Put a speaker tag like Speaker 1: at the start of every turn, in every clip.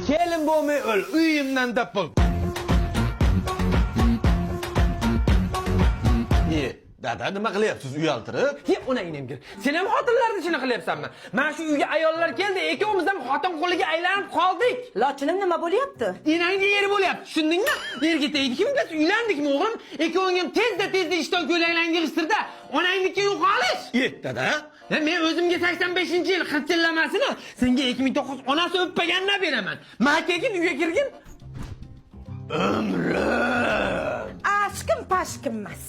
Speaker 1: Kelin bo'lmay o'l, uyimdan topil.
Speaker 2: Dada, nima qilyapsiz uyaltirib?
Speaker 1: Ye, onangni emgir. Sen ham xotinlarni ishini qilyapsanmi? Mana shu uyga ayollar keldi, ikkovimiz ham xotin qo'liga aylanib qoldik.
Speaker 3: Lochinim, nima bo'lyapti?
Speaker 1: Enangga eri bo'lyapti, tushundingmi? Erga tegdikmi, biz uylandikmi, o'g'lim? Ikkoving ham tezda tezda ishton ko'ylaklarni yig'ishtirda, onangniki yo'qolish.
Speaker 2: Dada.
Speaker 1: Ya men o'zimga 85-yil xirchillamasini senga 2009 onasi o'ppagandan beraman. Ma kelgin, uyga kirgin.
Speaker 2: Umrim.
Speaker 3: Ashkim pashkim emas.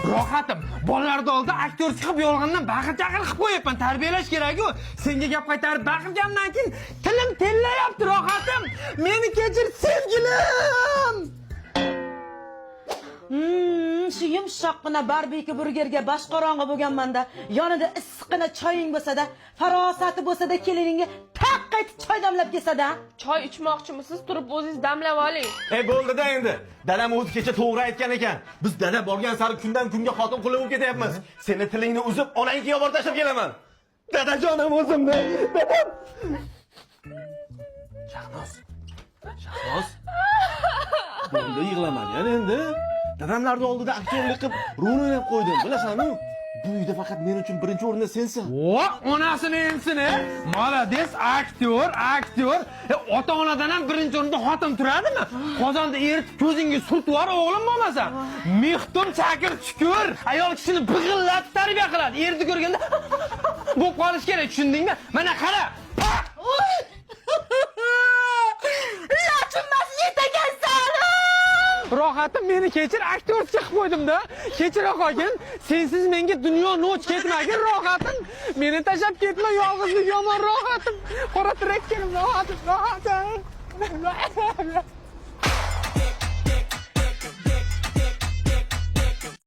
Speaker 1: Rohatim, bolalarni oldida aktyor chiqib yolg'ondan baqir-chaqir qilib qo'yapman. Tarbiyalash kerak-ku. Senga gap qaytarib baqirgandan keyin tilim tellayapti, rohatim. Meni kechir, sevgilim.
Speaker 3: Shu yumshoqqina barbeki burgerga boshqorong'i bo'lganmanda, yonida issiqqina choying bo'lsa-da, farosati bo'lsa-da, keliningga taqqa etib choy damlab kelsa-da.
Speaker 4: Choy ichmoqchimisiz? Turib o'zingiz damlab oling.
Speaker 2: Bo'ldi-da endi. Dadam o'zi kecha to'g'ri aytgan ekan. Biz dada borgan sari kundan kunga xotin quli bo'lib ketyapmiz. Seni tilingni uzib, onangga olib tashlab kelaman. Dadajonim o'zimni. Dadam. Shahnoz. Shahnoz. Bo'ldi, yig'lamang endi. Dadamlarning oldida aktyorlik qilib rol o'ynab qo'ydim, bilasan-ku. Bu uyda faqat men uchun birinchi o'rinda sensan.
Speaker 1: O, onasini emsini. Молодец, aktyor, aktyor. Ota-onadan ham birinchi o'rinda xotin turadimi? Qozonda eritib ko'zingga surtib yubor, o'g'lim bo'lmasa. Mehtum chakir chukur. Ayol kishini big'illatib tarbiya qiladi. Erni ko'rganda bo'lib qolish kerak, tushundingmi? Mana qara. Paq!
Speaker 3: Lochinmas yetagansan.
Speaker 1: Rohatim, meni kechir, aktyor chiqib qo'ydim-da. Kechira qolgin. Sensiz menga dunyo noch ketmagin, rohatim. Meni tashlab ketma, yolg'izlik yomon, rohatim. Qora trakkerim, rohatim, rohatim.